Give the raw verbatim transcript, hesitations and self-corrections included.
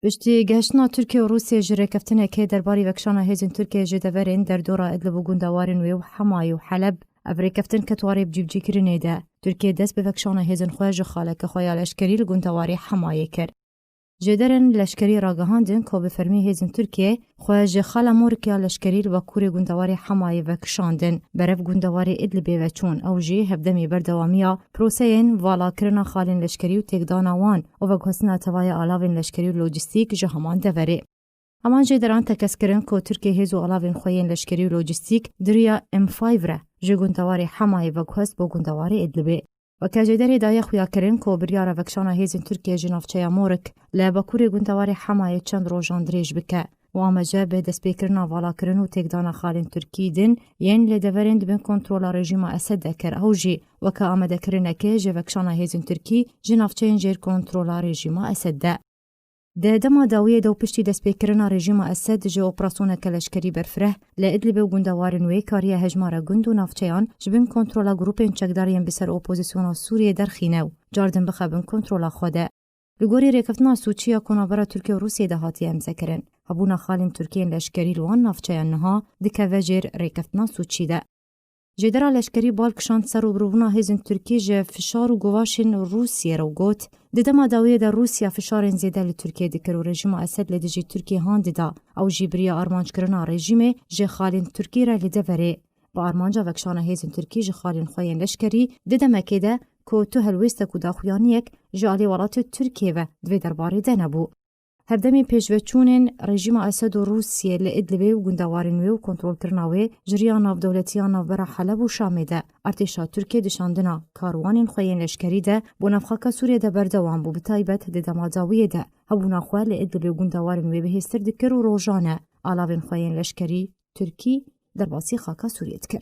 Piştî gehiştina Tirkiye û Rûsiyê ji rêkeftinekê derbarî vekişana hêzên Tirkiye ji deverên derdora Idlib û gundewarên wê û Hemayê û Heleb, ev rêkeftin ket warê bicîbicîkirinê de. Tirkiye dest bi vekişana hêzên xwe ji xaleke xwe ya leşkerî li gundewarê Hemayê kir. Jêderên leşkerî ragihandin ku bi fermî hêzên Tirkiye xwe ji xala Morik ya leşkerî li bakurê gundewarê Hemayê vekişandin, berev gundewarê Idlibê veçûn. Ew jî hevdemî berdewamiya proseyên valakirina xalên leşkerî û têkdana wan û veguhestina tevaya alavên leşkerî û lojîstîk ji heman deverê. Heman jêderan tekez kirin ku Tirkiye hêz û alavên xwe yên leşkerî û lojîstîk di riya M five re ji gundewarê Hemayê veguhest bo gundewarê Idlibê. Weke jêderê daye xuyakirin ku biryara vekişana hêzên Tirkiye ji navçeya Morik li bakurê gundewarê Hemayê çend rojan dirêj bike û amaje bi destpêkirina valakirin û têkdana xalên Tirkî din yên li deverên di bin kontrola rejîma Esed de kir. Ew jî weke amadekirinekê ji vekişana hêzên Tirkî ji navçeyên jêr kontrola rejîma Esed de. Di dema dawiyê de û piştî destpêkirina rejîma Esed ji operasyoneke leşkerî berfireh li Idlibê û gundewarên wê kariye hejmara gund û navçeyan ji bin kontrola grûpên çekdar yên bi ser opozisyona Sûriyê derxîne û cardin bixe bin kontrola xwe de. Li gorî rêkeftina Sûçî ya ku navbera Tirkiye û Rûsiyê de hatiye îmzekirin, hebûna xalên Tirkiyên leşkerî li wan navçeyan niha dikeve jêr rêkeftina Sûçî de. Jêdera leşkerî bal kişand ser rûbirûbûna hêzên Tirkî ji fişar û guvaşên Rûsiyê re û got, di dema dawiyê de Rûsya fişarên zêde li Tirkiyê dikir û rejîma Esed li dijî Tirkiyê han dida. Ew jî biriya armanckirina rejîmê ji xalên Tirkî re li deverê. Bi armanca vekişana hêzên Tirkî ji xalên xwe yên leşkerî di demekê de ku tu helwêstek û daxuyaniyek ji alî welatê Tirkiyê ve di vê derbarê de nebû. Hevdemî pêşveçûnên rejîma Esed û Rûsiyê li Idlibê û gundewarên wê û kontrolkirina wê ji riya navdewletî ya navbera Heleb û Şamê de artêşa Tirkiyê di şandina karwanên xwe yên leşkerî de bo nav xaka Sûriyê de berdewam bû, bi taybet di dema dawiyê de hebûna xwe li Idlibê û gundewarên wê bihêztir dikir û rojane alavên xwe yên leşkerî Tirkî derbasî xaka Sûriyê dikir.